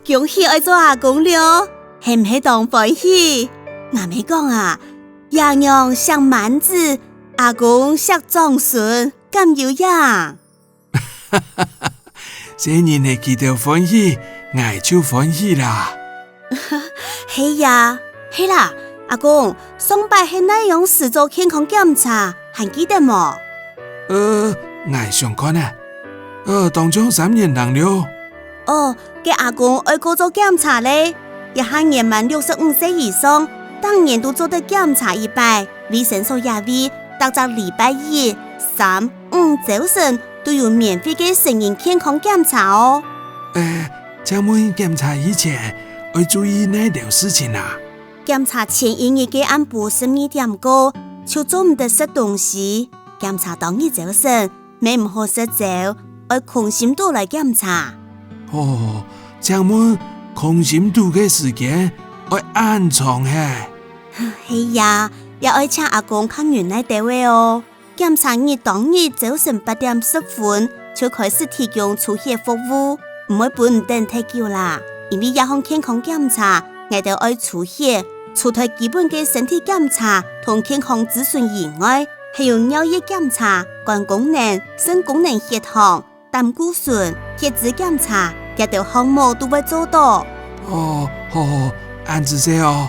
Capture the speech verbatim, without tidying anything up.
恭喜愛做阿公了，係毋係當歡喜？𠊎姆講啊，爺娘惜滿子，阿公惜長孫，敢有影？ 細人仔佢兜歡喜，𠊎就歡喜啦。係呀，係啦，阿公，上擺係哪央時做健康檢查，還記得無？呃，𠊎想看啊。呃，當像三年零了。哦，該阿公愛過做檢查咧，這下年滿六十五歲以上，逐年都做得檢查一擺。衛生所也會逐隻禮拜一、三、五朝晨 都有免費个成人健康檢查哦。欸，請問檢查以前愛注意哪兜事情啊？檢查前一日个暗晡十二點過，就做毋得食東西。檢查當日朝晨，乜毋好食朝，愛空心肚來檢查。哦，請問空心肚个時間愛恁長係？係呀，也愛請阿公較忍耐兜仔哦。 檢查日當日朝晨八點十分就開始提供抽血服務，毋會分你等忒久啦。因為這項健康檢查，𠊎兜愛抽血，除忒基本个身體檢查同健康諮詢以外，還有尿液檢查、肝功能、腎功能、血糖、膽固醇、血脂檢查，這兜項目都會做到。哦，好好，恁仔細哦。